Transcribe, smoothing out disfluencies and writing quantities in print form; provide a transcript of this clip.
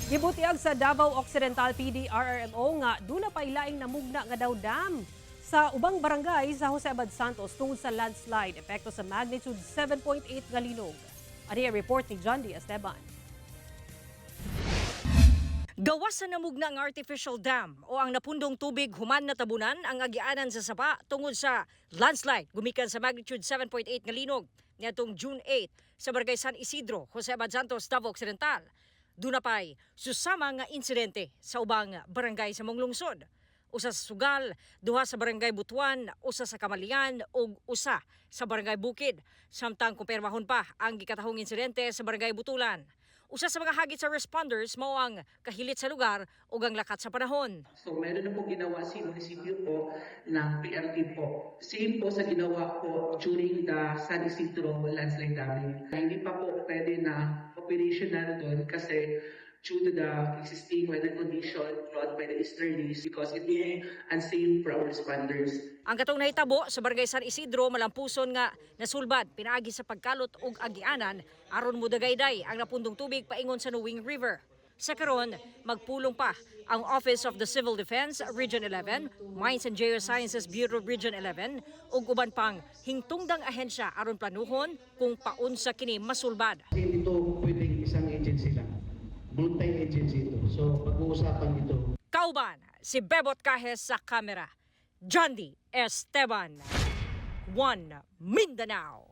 Gibutiag sa Davao Occidental PDRRMO nga duna pay laing namugna nga daw dam sa ubang barangay sa Jose Abad Santos tungod sa landslide epekto sa magnitude 7.8 nga linog. Ani ang report ni John D. Esteban. Gawas sa namugna nga artificial dam o ang napundong tubig human natabunan ang agianan sa sapa tungod sa landslide gumikan sa magnitude 7.8 nga linog niadtong June 8 sa Barangay San Isidro, Jose Abad Santos, Davao Occidental. Duna pay susama nga insidente sa ubang barangay sa among lungsod. Usa sa Sugal, duha sa Barangay Butuan, usa sa Kamalian ug usa sa Barangay Bukid. Samtang kumpirmahon pa ang gikatahong insidente sa Barangay Butulan. Usa sa mga hagit sa responders mao ang kahilit sa lugar ug ang lakat sa panahon. So meron na po ginawa si munisipyo po ng PRT po. Same po sa ginawa po during the San Isidro landslide damming. Hindi pa po pwede na operational doon kasi due to the existing weather condition brought by the easterlies, because it will be unsafe for our responders. Ang katong nahitabo sa Barangay San Isidro, malampuson nga nasulbad pinaagi sa pagkalot og agianan aron mudagayday ang napundong tubig paingon sa Nuing River. Sa karon, magpulong pa ang Office of the Civil Defense Region 11, Mines and Geosciences Bureau Region 11 ug uban pang hingtungdang ahensya aron planuhon kung paunsa kini masulbad. Kasi hindi ito pwedeng isang agency lang. Multi-agency ito. So pag-uusapan ito. Kauban si Bebot Cajes sa kamera. John D. Esteban. One Mindanao.